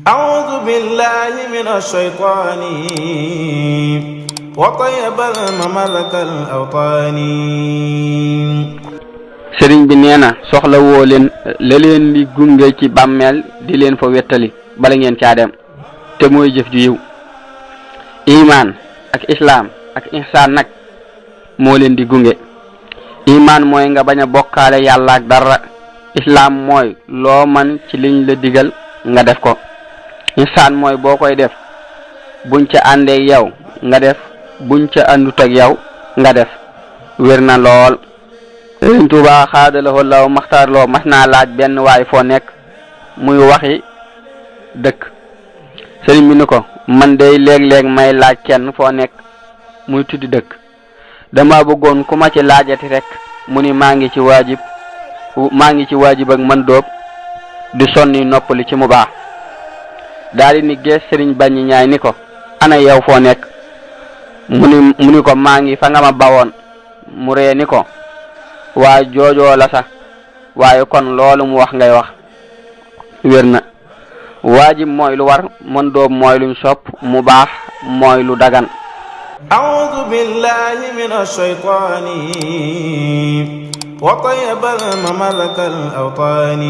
أعوذ بالله من الشيطان وطيب المملك الأوطان sëriñ bi nee na soxla woo leen la leen di gunge ci bàmmeel di leen fa wettali bala ngeen caa dem te mooy jëf ju yiw imaan ak islaam ak ihsaan nag moo leen di gunge. imaan mooy nga bañ a bokkaale yàlla ak dara. islaam mooy loo man ci liñ la digal nga def ko. ihsaan mooy boo koy def buñ ca àndeeg yow nga def buñ ca àndut ak yow nga def. wér na lool. Sëriñ Tuubaa xaadalawoo law maxtaar loo mas naa laaj benn waay foo nekk muy waxi dëkk. sëriñ bi ni ko man day léeg-léeg may laaj kenn foo nekk muy tuddi dëkk. dama bëggoon ku ma ci laajati rek mu ni maa ngi ci waajib ak man doob di sonni noppali ci mu baax. daal di ni gees sëriñ bañi ñaay ni ko ana yow foo nekk mu ni ko maa ngi fa nga ma bawoon. mu ree ni ko waa joojoo la sax waaye kon loolu mu wax ngay wax wér na. waajib mooy lu war mën doob mooy luñ sopp mu baax mooy lu dagan. أعوذ بالله من الشيطان وطيب المملك الأوطان